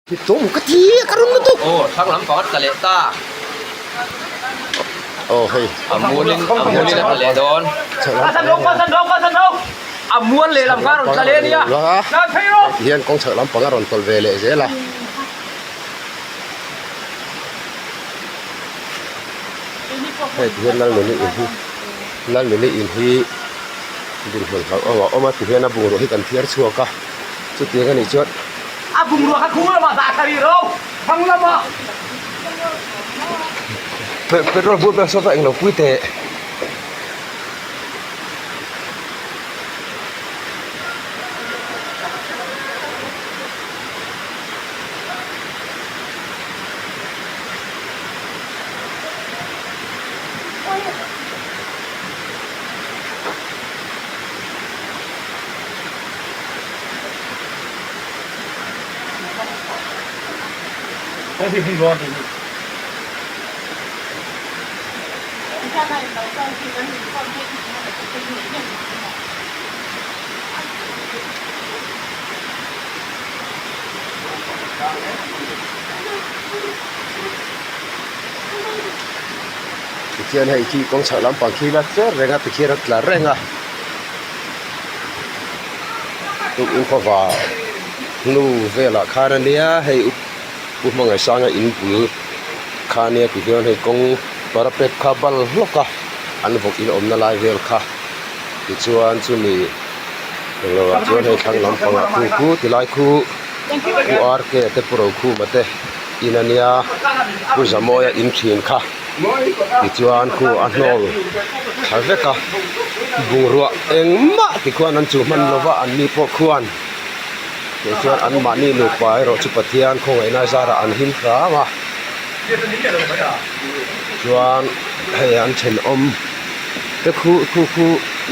Tawng ka ti a ka rawn lutuk. Aw thlang lam pakhat tla leh ta. Aw hei. A mualin a mualin a tla leh dawn. A mual leh lam kha a rawn tla leh a nia. Tihian kawng chhak lampang a rawn tawlh ve leh zel a. Hei tihian Lalnuni in hi Lalnuni in hi dinhmun hlauhawm a awm a tihian a bungrua hi kan thiar chhuak a chutiang a nih chuan. A bungrua kha khung lamah dah thla rih ro, thlang lamah. Petrol bur vel sawta englo pui teh. Tichuan hei khi kawng chhak lampang khi la cher reng a tikhian a tla reng a tukin khawva hnu velah khan a nia hei Pu Hmangaihsanga in bul kha a nia tihian hei kawng parapet kha bal hlawk a an vawk in awmna lai vel kha tichuan chumi englo ah chuan hei thlang lampangah khu khu ti lai khu Pu RK te Pu Rokhuma te in a nia Pu Zamawia in thin kha tichuan khu a hnawl thla vek a bungrua engmah tikhuan an chuh hman lova an ni pawh khuan tichuan anmahni nupa erawh chu Pathian khawngaihna zarah an him hram a chuan hei an thenawm te khu khu khu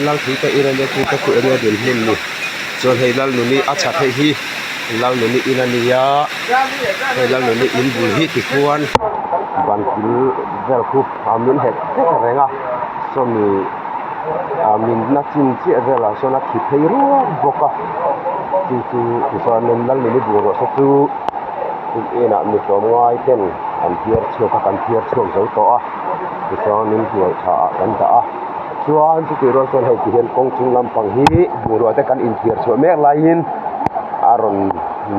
Lalpui te in a nia khu te khu enge dinhmun ni chuan hei Lalnuni a chhat hei hi Lalnuni in a nia hei Lalnuni in bul hi tikhuan ban kil vel khu a min het vek reng a sawmi ah min na chin chiah velah sawn a thi phei ruak bawk a chu chu tichuanin Lalnuni bungrua saw chu inah mi tlawmngai ten an phiar chhuak a kan phiar chhuak zo tawh a tichuanin hnuai tha ah kan dah a chuan chutih rual chuan hei ti hian kawng chung lampang hi bungrua te kan inthiar chhuah mek laiin a rawn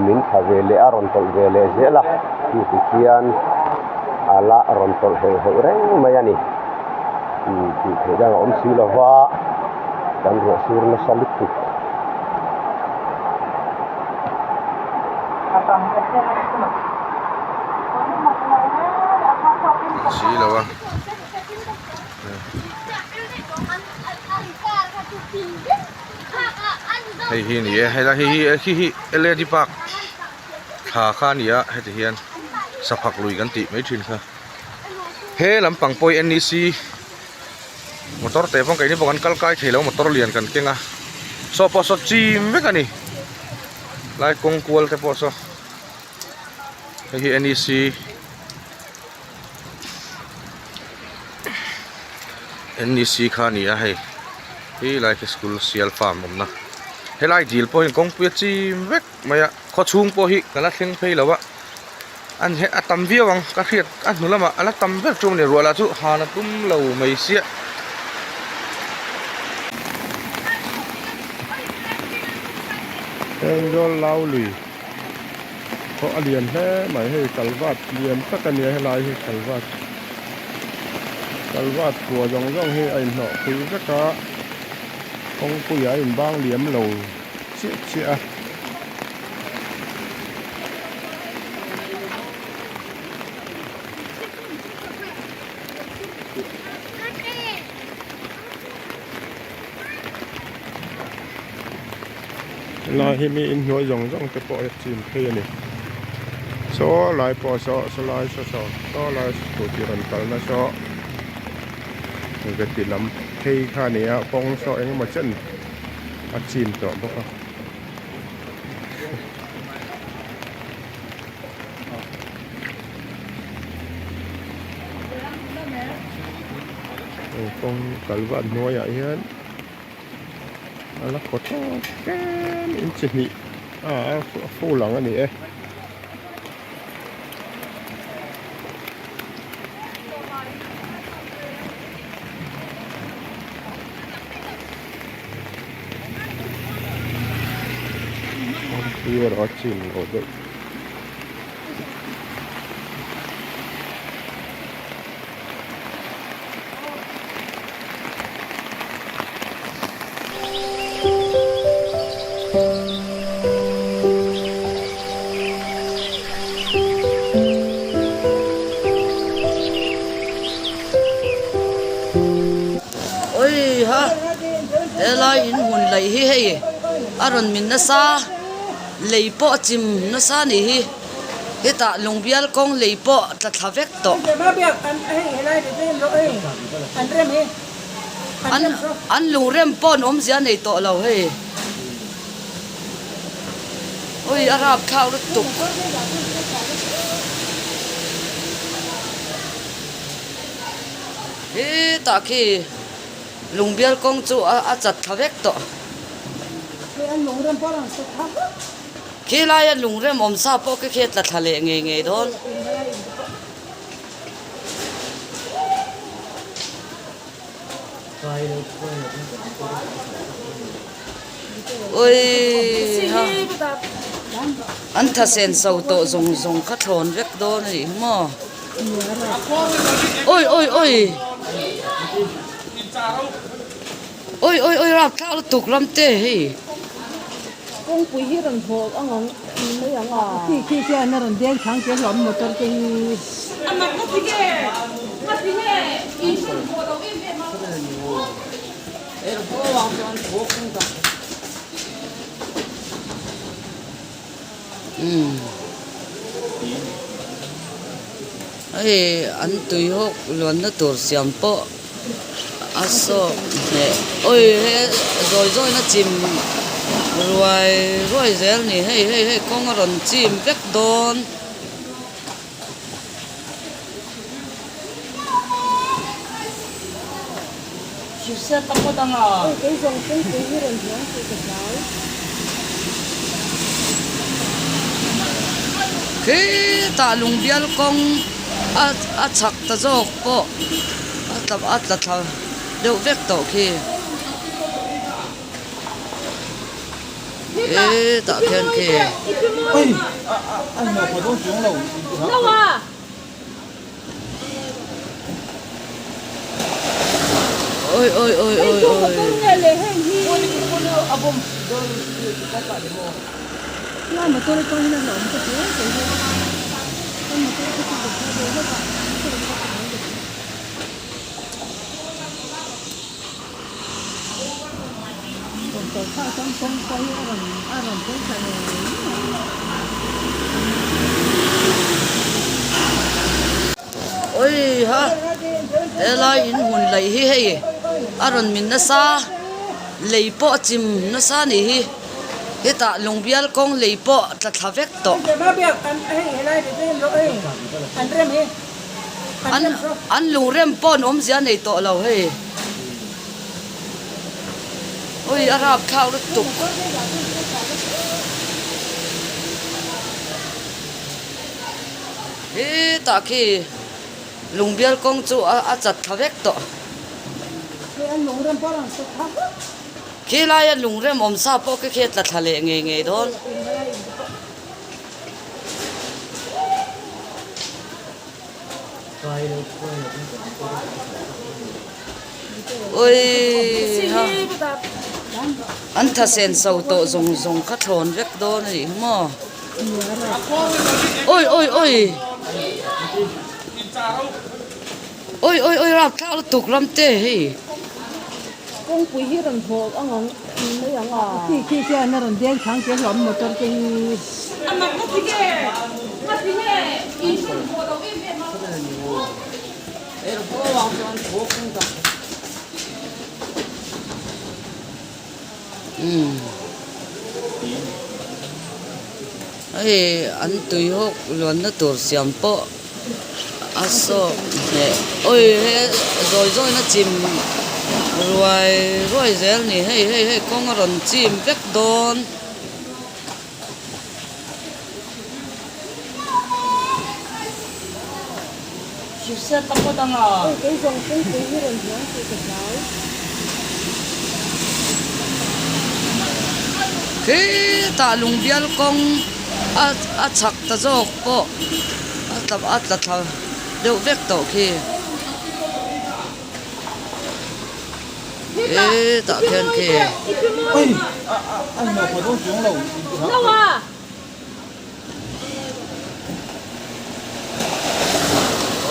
min thla ve leh a rawn tawlh ve leh zel a chu ti khian a la rawn tawlh heuh heuh reng mai a ni tih theih dang a awm si lo va kan ruah sur nasa lutuk. Si lo a hei hi a ni e helai hi hi hi L A D park thla kha a ni a heti hian saphak lui kan tih mai thin kha he lampang pawh hi N E C motor te pawh keini pawh kan kal kai theilo motor lian kan keng a saw pawh saw chim vek a ni lai kawng kual te pawh saw hei hi N E C. N E C kha a ni a hei hi lai khi school sial farm awmna helai dil pawh hi kawngpui a chim vek mai a khawchhung pawh hi ka la thleng phei lo a an he a tam viau ang ka hriat a hnu lamah a la tam ber chu a ni ruah lah chu han a tum lo mai sia. Thenzawl lau lui. Khaw a lian hle mai hei kalvat lian tak a nia helai hi kalvat kalvat kua zawng zawng hi a inhnawh phui vek a kawngpuiah a inbang liam lo chiah chiah a. Helai hi mi inhnuai zawng zawng te pawh hi a chim phei a ni saw lai pawh saw sawlai saw saw saw lai scooty rawn kalna saw veti lam phei kha a ni a kawng saw engemaw chen a chim tawh bawk a. Kawng kal vat hnuaiah hian. A la khaw tawk tlem in chi hnih a a full ang a ni e. erawh a chim lo deuh. Awiha helai in hmun laih hi hei a rawn min nasa lei pawh a chim nasa a nih hi hetah lungbial kawng lei pawh tla thla vek tawh. An an lungrem pawh an awmzia a nei tawh lo hei. Ui a rap thlak lutuk. Hetah khi lungbial kawng chu a chat thla vek tawh. Khi laia lungrem awm sa pawh khi khi a tla thla leh ngei ngei dawn. Ui ha an thasen so tawh zawng zawng kha thlawn vek dawn a nih hi maw ui ui ui ui ui ui rapthlak lutuk ram te hei. Kawngpui hi rawn haw ang ang mai ang a khi khi khian a rawn deng chang che hlawm motor te hi. Hei an tui hawk luanna tur siam pawh a sawk hneh awi he zawi zawina chim ruai ruai zel a ni hei hei hei kawng a rawn chim vek dawn. Khitah lungbial kawng a a chhak ta zawk pawh a tla a tla thla deuh vek tawh khi. Hetah khian khi. Oi oi oi oi oi. Oi ha helai in hmun laih hi hei a rawn min nasa lei pawh a chim nasa a nih hi hetah lungbial kawng lei pawh tla thla vek tawh. An an lungrem pawh an awmzia a nei tawh lo hei. Ui a rap thlak lutuk. Hetah khi lungbial kawng chu a chat thla vek tawh. Khi laia lungrem awm sa pawh khi khi a tla thla leh ngei ngei dawn. Ui ha an thasen so tawh zawng zawng kha thlawn vek dawn a nih hi maw ui ui ui ui ui ui rapthlak lutuk ram te hei. Kawngpui hi rawn haw ang ang mai ang a khi khi khian a rawn deng chang che hlawm motor te hi. Hei an tui hawk luanna tur siam pawh a sawk hneh awi he zawi zawina chim ruai ruai zel a ni hei hei hei kawng a rawn chim vek dawn. Khitah lungbial kawng a a chhak ta zawk pawh a tla a tla thla deuh vek tawh khi. Hetah khian khi.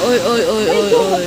Oi oi oi oi oi.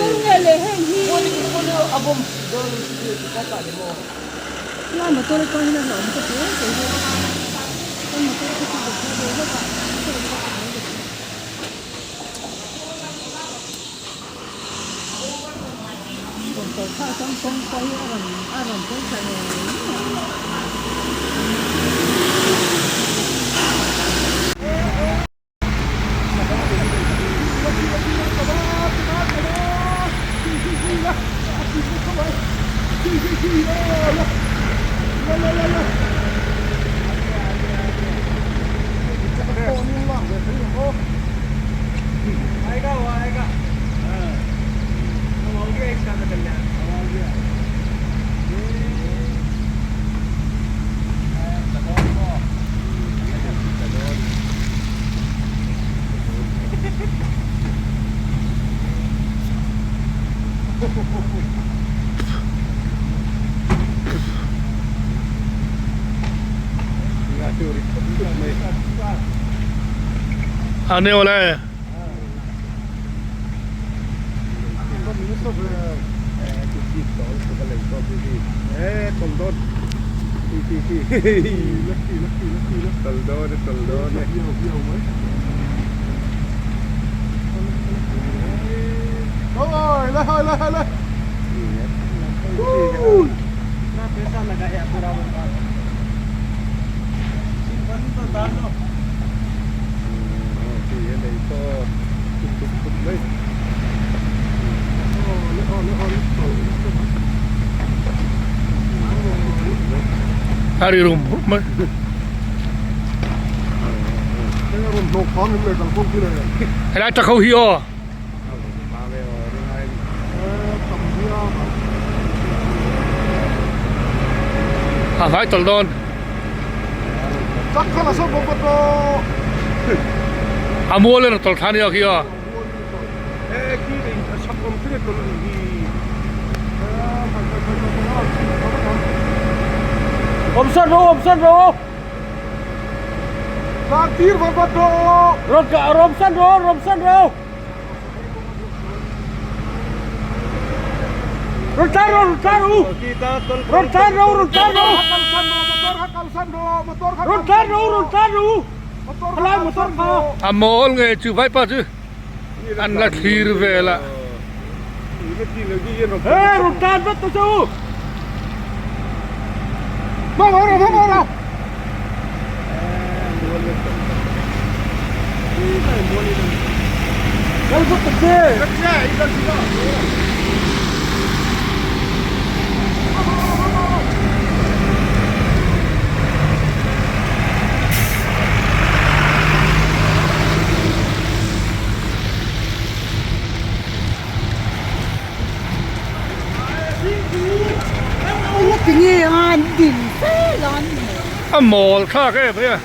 आने वाला है A ri rum rum mai. Helai tak ho hi aw. A vai tawlh dawn. A mual in a tawlh thla nia khi aw. A mawl nge chu vaipa chu an la thlir vel a. A mawl thlak em mai a.